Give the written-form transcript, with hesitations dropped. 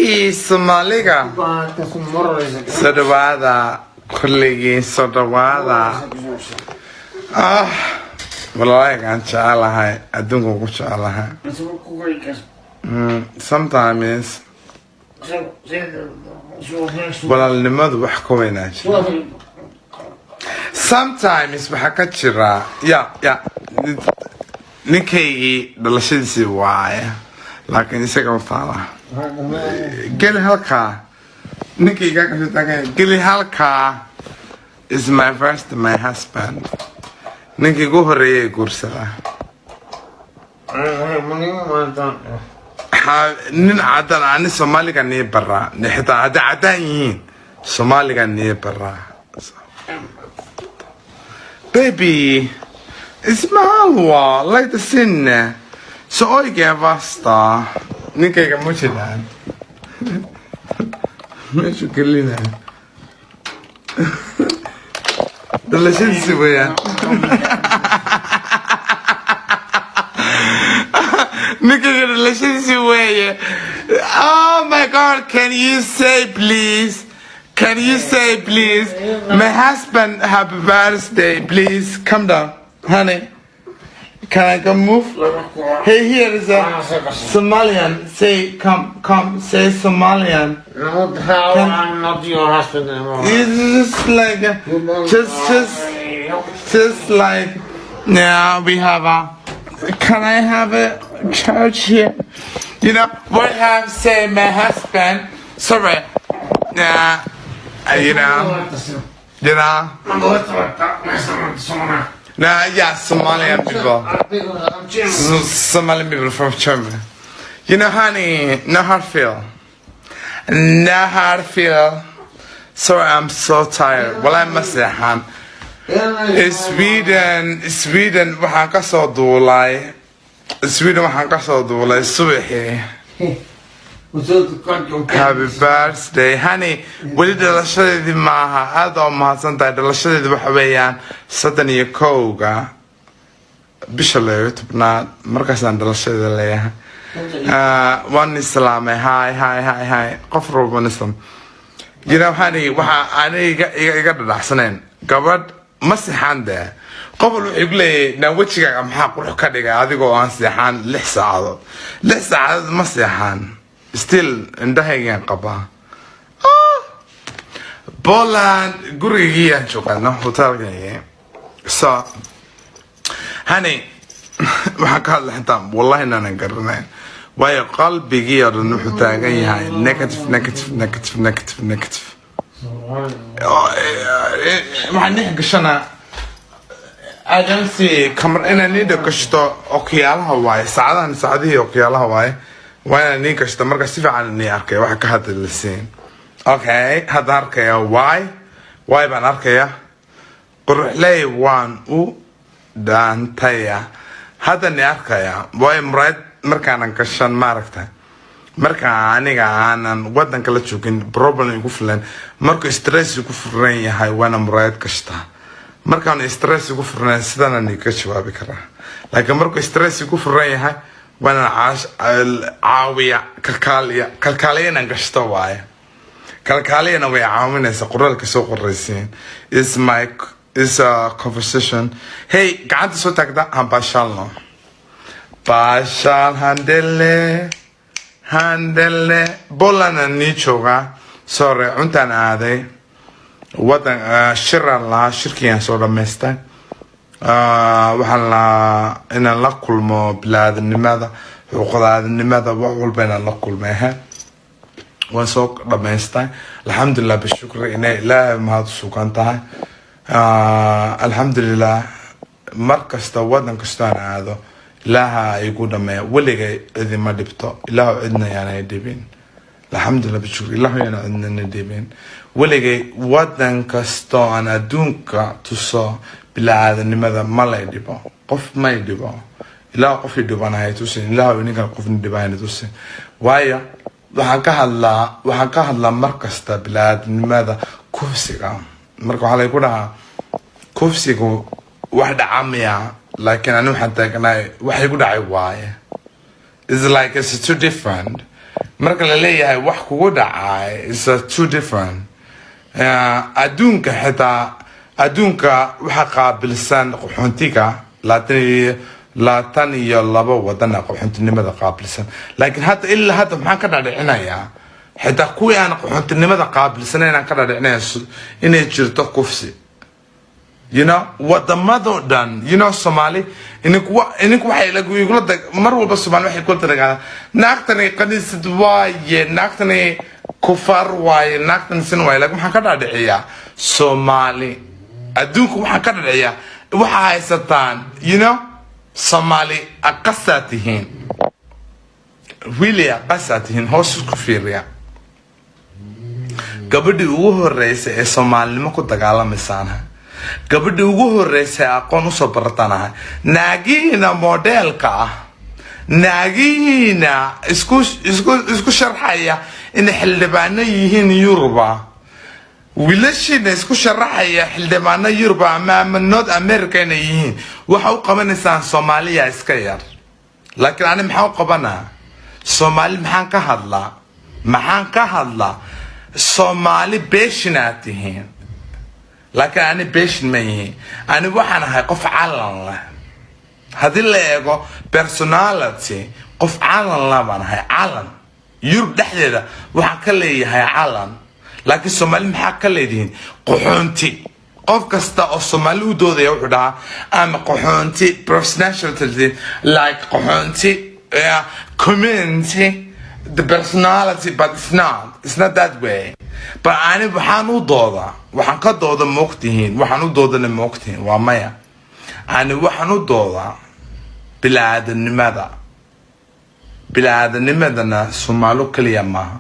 Walaalihii Soomaaliga, soo dhawaada kulligiin, soo dhawaada. Ah, walaalahaygaan jecelahay, adduunka ku jecelahay. Sometimes walaalnimadu wax ka weynaa jira. Sometimes waxaa ka jira ya ninkaygii dhalashadiisii waaye, laakiin isaga u taala. Geli halkaa, ninkaygaa kasoo taagan. Geli halkaa is my first, my husband, ninkii ugu horeeyay guursada. Nin cadaan, ani Soomaaliga nii baraa. Xitaa hadday caddaan yihiin, Soomaaliga nii baraa. Baby, isma halua, laita sinne. Se oikein vastaa. Ninkayga ma jiraan meeshu gelinaa dhalashadiisi weeyaan. Ninkayga dhalashadiisi weeye. Oh my God, can you say please? Can you say please? My husband, happy birthday, please. Come down, honey. Can I come move? Hey, here is a Somalian. Say, come, come, say Somalian. No, how I'm not your husband anymore. It's just like, just like, yeah, we have a, can I have a church here? You know, what have say my husband, sorry, yeah, you know, nah, yeah, Somalian people. Somalian people from Germany. You know, honey, no hard feel. No hard feel. Sorry, I'm so tired. Well, I must say, han. Sweden, Sweden, waxaan ka soo duulay. Sweden waxaan ka soo duulay subaxii. Happy birthday, honey. Weli dhalashadeedii maaha. Aad oo mahadsan tahay. Dhalashadeedi waxa weeyaan 31-ga bisha 12aad. Markaasaan dhalashadeeda leeyahay. Ah, waan islaamay. Hi, hi, hi, hi. Qof walba waan islaamay. You know, honey, waxa aniga iga dhadhacsanayn. Gabadh ma seexan dee. Qof walba wuxuu igu leeyahay, "Naa wejigaaga maxaa qurux ka dhigay adigoo aan seexan 6 saacadood?" 6 saacadood ma seexan. Still indhahaygaan qabaa. Poland gurigaygiyaan joogaa, hotelkaygii. So, honey, waxaan ka hadlay xitaa wallahi inaanan garanayn, waayo qalbigii oo dhan wuxuu taagan yahay negative, negative, negative, negative, negative. Waxaan dhex gashanaa, I don't see kamar inaan nii gashto okiyaalaha waaye. Saacadahan saacadihii okiyaalaha waaye, waa inaan nii gashto. Marka si fiican nii arkay waxa ka hadlasiin. Okay, hadda arkaya why baan arkaya. Quruxley waan u dhaantaya, hadda ni arkaya, waayo muraayad markaanan gashan, maaragta, marka aniga aanan wadanka la joogin, problem igu filan. Markuu stress igu furan yahay, waana muraayad gashtaa. Markaan stress igu furnayn, sidaanaan iga jawaabi karaa, laakiin markuu stress igu furan yahay, waanaan caawiya, kalkaaliya. Kalkaaliya gashto waaye. Kalkaaliyana way caawinaysaa. Qoraalka soo qoraysiin is my is a conversation. Hey, gacanta soo taagda, han baashaalno. Baashaal handele handele. Polandna nii joogaa. Sorry, cuntaan aaday. Wadan shiraan lahaa, shirkigaan soo dhamaystay. Waxaan lahaa inaan la kulmo bilaadanimada, xuquuqda, wax walba inaan la kulmay ahayd. Waan soo dhamaystay, alxamdulilah, bishukri inay Ilaahay mahad sugan tahay. Alxamdulilah, mar kasta wadan kastoo aan aado, Ilaaha igu dhameeya. Weligay cidima dhibto. Ilaahu cidna yaanay dhibin. Alxamdulilah, bishukri, Ilaahu yaana cidnana dhibin. Weligay wadan kastoo aan adduunka tuso bilaadanimada, ma lay dhibo, qof may dhibo. Ilaah qof i dhibanahay tusin, Ilaahu ninkan qofna dhibahayna tusin. Waayo, waxaan ka hadlaa mar kasta bilaadanimada, kufsiga. Marka waxaa layku dhahaa, "Kufsigu wax dhaca miya?" Laakiin ani waxaan taagnahay waxay ku dhacay waaye. It's like it's too different. Marka la leeyahay wax kugu dhacay is a two different. Adduunka xitaa, adduunka waxa qaabilsan qaxoontiga 22 wadana qaxoontinimada qaabilsan. Laakiin hadda, ilaa hadda, maxaan ka dhadhicinayaa? Xitaa kuwii aan qaxoontinimada qaabilsanayn aan ka dhadhicinaya inay jirto kufsi wadamado dhan. Soomaali, ininku waxay igula mar walba Soomaali waxay kula dagaalaan: naagtani qaniisad waaye, naagtani kufar waaye, naagtani sin waaye. Laakiin waxaan ka dhadhiciyaa Soomaali, adduunka waxaan ka dhadhiciyaa waxaa haysataan, Soomaali aqasaa tihiin, really aqasaa tihiin. Hoos isku fiiriya. Gabadhii ugu horreysay ee Soomaalinimo ku dagaalamaysaan, gabadhii ugu horreysay ee aqoon usoo barataan ahay. Naagihiina modelka ah, naagihiina isku sharxaya inay xildhibaano yihiin Yuruba, wiilashiina isku sharaxaya xildhibaano Yuruba ama North America inay yihiin, waxa u qabanaysaan Soomaaliya iska yar. Laakiin ani maxaa u qabanaa Soomaali? Maxaan ka hadlaa? Maxaan ka hadlaa? Soomaali beeshinaad tihiin, laakiin ani beeshin ma yihiin. Ani waxaan ahay qof calan leh. Haddii la eego personality, qof calan la baan ahay. Calan Yurub dhexdeeda waxaan ka leeyahay calan. Laakiin Soomaali maxaa ka leedihiin? Qaxoonti. Qof kasta oo Soomaali u doodaya wuxuu dhahaa ama qaxoonti personality, like qaxoonti community, the personality, but it's not that way. But ani waxaan u doodaa, waxaan ka dooda moogtihiin, waxaan u doodana moogtihiin, waa maya. Ani waxaan u doodaa bilaadanimada. Bilaadannimadana Soomaalo keliya maaha.